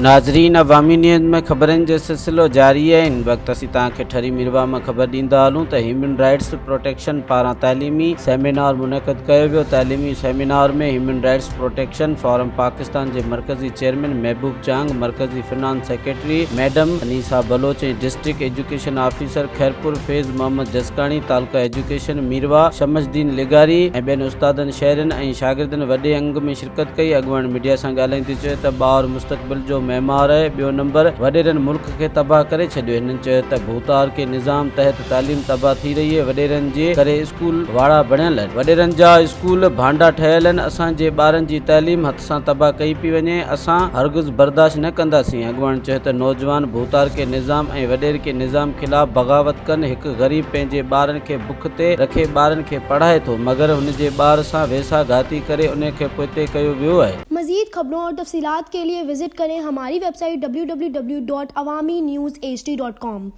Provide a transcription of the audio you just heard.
ناظرين عوامي نيوز ۾ خبرن جو سلسلو جاري آهي هن وقت اسين توهان کي ٺري ميرواهه مان خبر ڏيندا هلون ته هيومن رائيٽس پروٽيڪشن پاران تعليمي سيمينار منعقد ڪيو ويو تعليمي seminar ۾ human rights protection forum Pakistan جي مرڪزي چيئرمين محبوب چانگ مرڪزي finance secretary madam Anisa Baloch ۽ district education officer Khairpur Faiz Muhammad Jaskani taluka education Mirwah Shams Uddin لغاري ۽ ٻين استادن شهرين ۽ شاگردن وڏي انگ ۾ شرڪت ڪئي، اڳواڻ ميڊيا سان ڳالهائيندي چيو ته ٻار مستقبل جو معمار آهي، ٻيو نمبر وڏيرن ملڪ کي تباهه ڪري ڇڏيو، هنن چيو ته ڀوتارڪي نظام تحت تعليم تباهه ٿي رهي آهي، وڏيرن جي ڪري اسڪول واڙا بڻيل آهن، وڏيرن جا اسڪول ڀانڊا ٺهيل آهن، اسان جي ٻارن جي تعليم هٿ سان تباهه ڪئي پئي وڃي، اسان هرگز برداشت نه ڪنداسين، اڳواڻ چيو ته نوجوان ڀوتارڪي نظام ۽ وڏيرڪي نظام خلاف بغاوت ڪن، هڪ غريب پنهنجي ٻارن کي بک تي رکي ٻارن کي پڙهائي ٿو مگر هن جي ٻار سان ويساهه گهاتي ڪري انهي کي پوئتي ڪيو ويو آهي. مزيد خبرون اور تفصيلات ڪي ليي وزٽ ڪرين هماري web site www.awamiNewsHD.com.